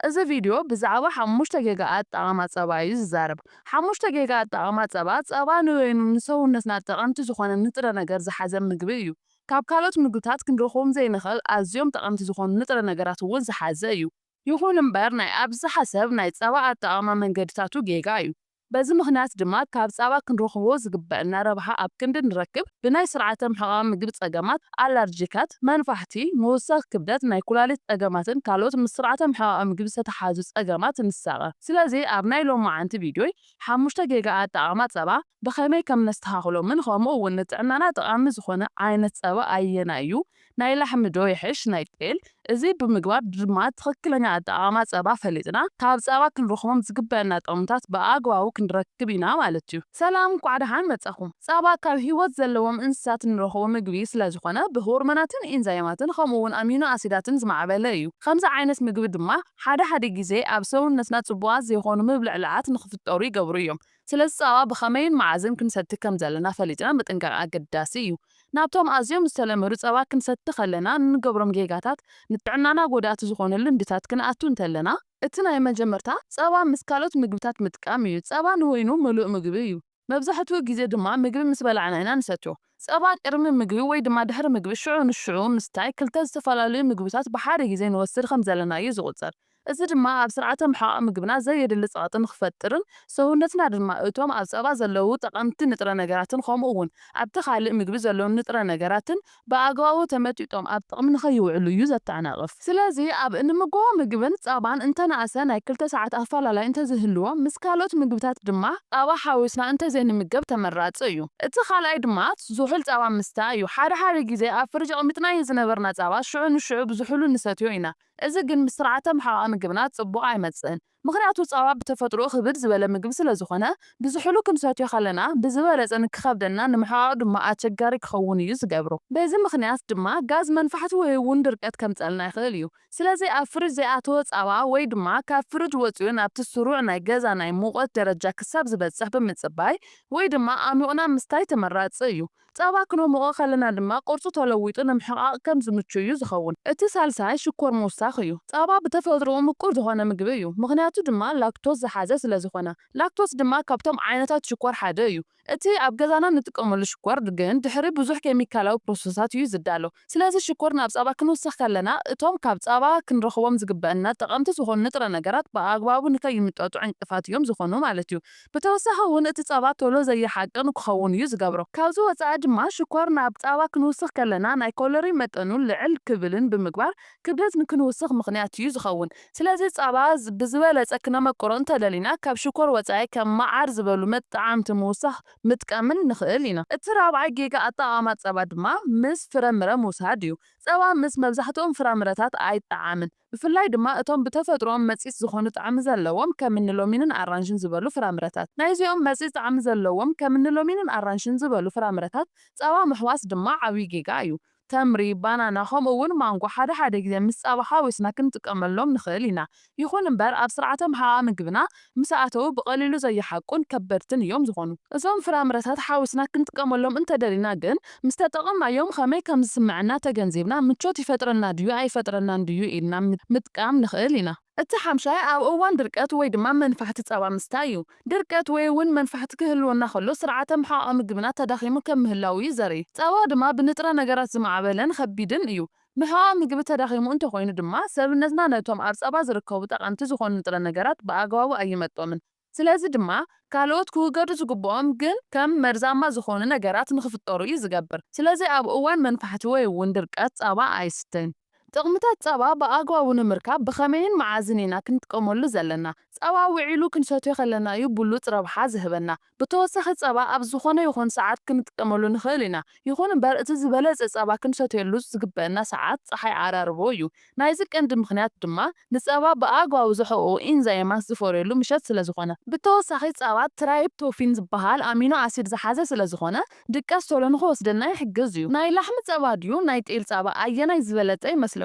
እዚ ቪድዮ ብዛዕባ ሓሙሽተ ጌጋ ኣጠቓቕማ ጸባ እዩ ዝዛረብ። ሓሙሽተ ጌጋ ኣጠቓቕማ ጸባ፣ ጸባ ንበይኑ ንሰውነትና ጠቐምቲ ዝኾነ ንጥረ ነገር ዝሓዘ ምግቢ እዩ። ካብ ካልኦት ምግብታት ክንረኽቦም ዘይንኽእል ኣዝዮም ጠቐምቲ ዝኾኑ ንጥረ ነገራት እውን ዝሓዘ እዩ። ይኹን እምበር ናይ ኣብዝሓ ሰብ ናይ ጸባ ኣጠቓቕማ መንገድታቱ ጌጋ እዩ። በዚ ምኽንያት ድማ ካብ ጸባ ክንረኽቦ ዝግበአና ረብሓ ኣብ ክንዲ ንረክብ ብናይ ስርዓተ ምሕቓቕ ምግቢ ጸገማት፣ ኣላርጂካት፣ መንፋሕቲ፣ ምውሳኽ ክብደት፣ ናይ ኩላሊት ጸገማትን ካልኦት ምስ ስርዓተ ምሕቓቕ ምግቢ ዝተተሓዙ ጸገማት ንሳቐ። ስለዚ ኣብ ናይ ሎማዓንቲ ቪድዮይ ሓሙሽተ ጌጋ ኣጠቓቕማ ጸባ ብኸመይ ከም ነስተኻኽሎምን ከምኡ እውን ንጥዕናና ጠቓሚ ዝኾነ ዓይነት ጸባ ኣየናይ እዩ፣ ናይ ላሕሚ ዶ ይሕሽ ናይ ጤል፣ እዚ ብምግባር ድማ ትኽክለኛ ኣጠቓቕማ ጸባ ፈሊጥና ካብ ጸባ ክንረኽቦም ዝግበአና ጥቕምታት ብኣግባቡ ክንረክብ ኢና ማለት እዩ። ሰላም፣ እንኳዕ ደሓን መጻኹም። ጸባ ካብ ህይወት ዘለዎም እንስሳት እንረኽቦ ምግቢ ስለ ዝኾነ ብሆርሞናትን ኢንዛይማትን ከምኡ እውን ኣሚኖ ኣሲዳትን ዝማዕበለ እዩ። ከምዚ ዓይነት ምግቢ ድማ ሓደ ሓደ ግዜ ኣብ ሰውነትና ጽቡቓት ዘይኾኑ ምብልዕልዓት ንኽፍጠሩ ይገብሩ እዮም። ስለዚ ጸባ ብኸመይን መዓዝን ክንሰቲ ከም ዘለና ፈሊጥና ምጥንቃቕ ኣገዳሲ እዩ። ናብቶም ኣዝዮም ዝተለመዱ ጸባ ክንሰቲ ከለና እንገብሮም ጌጋታት፣ ንጥዕናና ጎዳእቲ ዝኾኑ ልምድታት ክንኣቱ እንተለና፣ እቲ ናይ መጀመርታ ጸባ ምስ ካልኦት ምግብታት ምጥቃም እዩ። ጸባ ንወይኑ ምሉእ ምግቢ እዩ። መብዛሕትኡ ግዜ ድማ ምግቢ ምስ በላዕና ኢና ንሰትዮ። ጸባ ቅድሚ ምግቢ ወይ ድማ ድሕሪ ምግቢ ሽዑ ንሽዑ ምስታይ ክልተ ዝተፈላለዩ ምግብታት ብሓደ ግዜ ንወስድ ከም ዘለና እዩ ዝቑጸር። እዚ ድማ ኣብ ስርዓተ ምሕቓቕ ምግብና ዘየድሊ ጸቕጢ ንኽፈጥርን ሰውነትና ድማ እቶም ኣብ ጸባ ዘለዉ ጠቐምቲ ንጥረ ነገራትን ከምኡ እውን ኣብቲ ካልእ ምግቢ ዘለዉ ንጥረ ነገራትን ብኣግባቡ ተመጢጦም ኣብ ጥቕሚ ንኸይውዕሉ እዩ ዘተዓናቕፍ። ስለዚ ኣብ እንምገቦ ምግብን ጸባን እንተነኣሰ ናይ ክልተ ሰዓት ኣፈላላይ እንተዝህልዎ፣ ምስ ካልኦት ምግብታት ድማ ጸባ ሓዊስና እንተዘይንምገብ ተመራጺ እዩ። እቲ ካልኣይ ድማ ዝሑል ጸባ ምስታይ እዩ። ሓደ ሓደ ግዜ ኣብ ፍሪጅ ኣቐሚጥናዮ ዝነበርና ጸባ ሽዑ ንሽዑ ብዝሑሉ ንሰትዮ ኢና። እዚ ግን ምስ ስርዓተ ምሕቓቕ ምግብና ጽቡቕ ኣይመጽእን። ምኽንያቱ ጸባ ብተፈጥሮኡ ክብድ ዝበለ ምግቢ ስለ ዝኾነ፣ ብዝሑሉ ክንሰትዮ ከለና ብዝበለጸ ንክኸብደና ንምሕቓቑ ድማ ኣቸጋሪ ክኸውን እዩ ዝገብሮ። በዚ ምኽንያት ድማ ጋዝ መንፋሕቲ ወይ እውን ድርቀት ከምጸልና ይኽእል እዩ። ስለዚ ኣብ ፍሪጅ ዘይኣተወ ጸባ ወይ ድማ ካብ ፍሪጅ ወጺኡ ናብቲ ስሩዕ ናይ ገዛ ናይ ሙቐት ደረጃ ክሳብ ዝበጽሕ ብምጽባይ ወይ ድማ ኣሚቑና ምስታይ ተመራጺ እዩ። ጸባ ክነምቆ ከለና ድማ ቅርጹ ተለዊጡ ንምሕቓቕ ከም ዝምቹ እዩ ዝኸውን። እቲ ሳልሳይ ሽኮር ምውሳኽ እዩ። ጸባ ብተፈጥሮኡ ምቁር ዝኾነ ምግቢ እዩ፣ ምኽንያቱ ድማ ላክቶዝ ዝሓዘ ስለ ዝኾነ። ላክቶዝ ድማ ካብቶም ዓይነታት ሽኮር ሓደ እዩ። እቲ ኣብ ገዛና ንጥቀመሉ ሽኮር ግን ድሕሪ ብዙሕ ኬሚካላዊ ፕሮሰሳት እዩ ዝዳሎ። ስለዚ ሽኮር ናብ ጸባ ክንውስኽ ከለና እቶም ካብ ጸባ ክንረኽቦም ዝግበአና ጠቐምቲ ዝኾኑ ንጥረ ነገራት ብኣግባቡ ንከይምጠጡ ዕንቅፋት እዮም ዝኾኑ ማለት እዩ። ብተወሳኺ እውን እቲ ጸባ ቶሎ ዘይሓቅን ክኸውን እዩ ዝገብሮ። ካብዚ ወጻኢ ድማ ሽኮር ናብ ጸባ ክንውስኽ ከለና ናይ ኮሎሪን መጠኑ ልዕል ክብልን ብምግባር ክብደት ንክንውስኽ ምኽንያት እዩ ዝኸውን። ስለዚ ጸባ ዝ-፣ ብዝበለጸ ክነመቅሮ እንተደሊና ካብ ሽኮር ወጻኢ ከም መዓር ዝበሉ መጠዓምቲ ምውሳኽ ምጥቃምን ንኽእል ኢና። እቲ ራብዓይ ጌጋ ኣጠቓቕማ ጸባ ድማ ምስ ፍረምረ ምውሳድ እዩ። ጸባ ምስ መብዛሕትኦም ፍራምረታት ኣይጠዓምን። ብፍላይ ድማ እቶም ብተፈጥሮኦም መጺጽ ዝኾኑ ጣዕሚ ዘለዎም ከም እኒ ሎሚንን ኣራንሽን ዝበሉ ፍራምረታት። ናይዚኦም መጺጽ ጣዕሚ ዘለዎም ከም እኒ ሎሚንን ኣራንሽን ዝበሉ ፍራምረታት ጸባ ምሕዋስ ድማ ዓብዪ ጌጋ እዩ። ተምሪ፣ ባናና ከምኡ እውን ማንጎ ሓደ ሓደ ግዜ ምስ ጸባ ሓዊስና ክንጥቀመሎም ንኽእል ኢና። ይኹን እምበር ኣብ ስርዓተ ምሕቓቕ ምግብና ምስ ኣተዉ ብቐሊሉ ዘይሓቁን ከበድትን እዮም ዝኾኑ። እዞም ፍራምረታት ሓዊስና ክንጥቀመሎም እንተደሊና ግን ምስ ተጠቐምናዮም ከመይ ከም ዝስምዐና ተገንዚብና ምቾት ይፈጥረልና ድዩ ኣይፈጥረናን ድዩ ኢልና ም-፣ ምጥቃም ንኽእል ኢና። እቲ ሓምሻይ ኣብ እዋን ድርቀት ወይ ድማ መንፋሕቲ ጸባ ምስታይ እዩ። ድርቀት ወይ እውን መንፋሕቲ ክህልወና ከሎ ስርዓተ ምሕቓቕ ምግብና ተዳኺሙ ከም ምህላው እዩ ዘርኢ። ጸባ ድማ ብንጥረ ነገራት ዝማዕበለን ከቢድን እዩ። ምሕቓቕ ምግቢ ተዳኺሙ እንተኾይኑ ድማ ሰብነትና ነቶም ኣብ ጸባ ዝርከቡ ጠቐምቲ ዝኾኑ ንጥረ ነገራት ብኣግባቡ ኣይመጦምን። ስለዚ ድማ ካልኦት ክውገዱ ዝግብኦም ግን ከም መርዛማ ዝኾኑ ነገራት ንኽፍጠሩ እዩ ዝገብር። ስለዚ ኣብ እዋን መንፋሕቲ ወይ እውን ድርቀት ጸባ ኣይስተን። ጥቕምታት ጸባ ብኣግባቡ ንምርካብ ብኸመይን መዓዝን ኢና ክንጥቀመሉ ዘለና? ጸባ ውዒሉ ክንሰትዮ ከለና እዩ ብሉጽ ረብሓ ዝህበና። ብተወሳኺ ጸባ ኣብ ዝኾነ ይኹን ሰዓት ክንጥቀመሉ ንኽእል ኢና። ይኹን እምበር እቲ ዝበለጸ ጸባ ክንሰትየሉ ዝግበአና ሰዓት ጸሓይ ዓራርቦ እዩ። ናይዚ ቀንዲ ምኽንያት ድማ ንጸባ ብኣግባቡ ዝሕቕቑ ኢንዛይማት ዝፈርየሉ ምሸት ስለ ዝኾነ። ብተወሳኺ ጸባ ትራይፕቶፊን ዝበሃል ኣሚኖ ኣሲድ ዝሓዘ ስለ ዝኾነ ድቀት ቶሎ ንኽወስደና ይሕግዝ እዩ። ናይ ላሕሚ ጸባ ድዩ ናይ ጤል ጸባ ኣየናይ ዝበለጸ ይመስለኩም?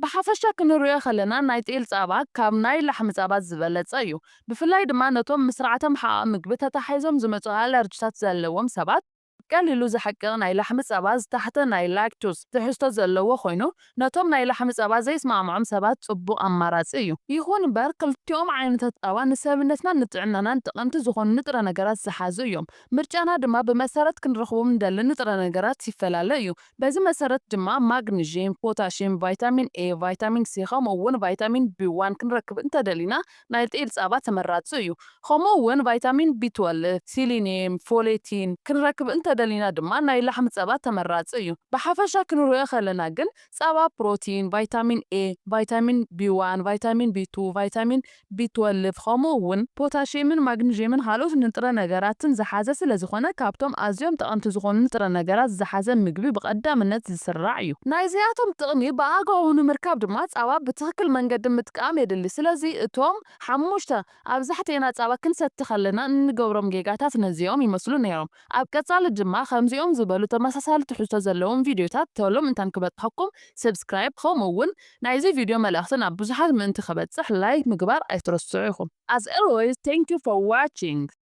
ብሓፈሻ ክንርእዮ ከለና ናይ ጤል ጸባ ካብ ናይ ላሕሚ ጸባ ዝበለጸ እዩ። ብፍላይ ድማ ነቶም ምስ ስርዓተ ምሕቓቕ ምግቢ ተታሒዞም ዝመጹ ኣለርጂታት ዘለዎም ሰባት ቀሊሉ ዝሓቅቕ ናይ ላሕሚ ጸባ ዝታሕተ ናይ ላክቶዝ ትሕዝቶ ዘለዎ ኮይኑ፣ ነቶም ናይ ላሕሚ ጸባ ዘይስማዕምዖም ሰባት ጽቡቕ ኣማራጺ እዩ። ይኹን እምበር፣ ክልቲኦም ዓይነታት ጸባ ንሰብነትናን ንጥዕናናን ጠቐምቲ ዝኾኑ ንጥረ ነገራት ዝሓዙ እዮም። ምርጫና ድማ ብመሰረት ክንረኽቦም ንደሊ ንጥረ ነገራት ይፈላለ እዩ። በዚ መሰረት ድማ ማግኒዥየም፣ ፖታሽየም፣ ቫይታሚን ኤ፣ ቫይታሚን ሲ ከምኡ እውን ቫይታሚን ቢ ዋን ክንረክብ እንተደሊና ናይ ጤል ጸባ ተመራጺ እዩ። ከምኡ እውን ቫይታሚን ቢ ትወልቭ፣ ሲሊኒየም፣ ፎሌቲን ክንረክብ እንተደሊና ድማ ናይ ላሕሚ ጸባ ተመራጺ እዩ። ብሓፈሻ ክንሪኦ ከለና ግን ጸባ ፕሮቲን፣ ቫይታሚን ኤ፣ ቫይታሚን ቢ ዋን፣ ቫይታሚን ቢ ቱ፣ ቫይታሚን ቢ ትወልቭ ከምኡ እውን ፖታሽየምን ማግኒዥየምን ካልኦት ንጥረ ነገራትን ዝሓዘ ስለ ዝኾነ ካብቶም ኣዝዮም ጠቐምቲ ዝኾኑ ንጥረ ነገራት ዝሓዘ ምግቢ ብቐዳምነት ዝስራዕ እዩ። ናይዚኣቶም ጥቕሚ ብኣግባቡ ንምርካብ ድማ ጸባ ብትኽክል መንገዲ ምጥቃም የድሊ። ስለዚ እቶም ሓሙሽተ ኣብዛሕትኤና ጸባ ክንሰቲ ከለና እንገብሮም ጌጋታት ነዚኦም ይመስሉ ነይሮም። ኣብ ቀጻሊ ድማ ከምዚኦም ዝበሉ ተመሳሳሊ ትሕዝቶ ዘለዎም ቪድዮታት ቶሎም እንታን ክበጽሐኩም ሰብስክራይብ ከምኡ እውን ናይዚ ቪድዮ መልእኽቲ ናብ ብዙሓት ምእንቲ ክበጽሕ ላይክ ምግባር ኣይትረስዑ ኢኹም። As always, thank you for watching.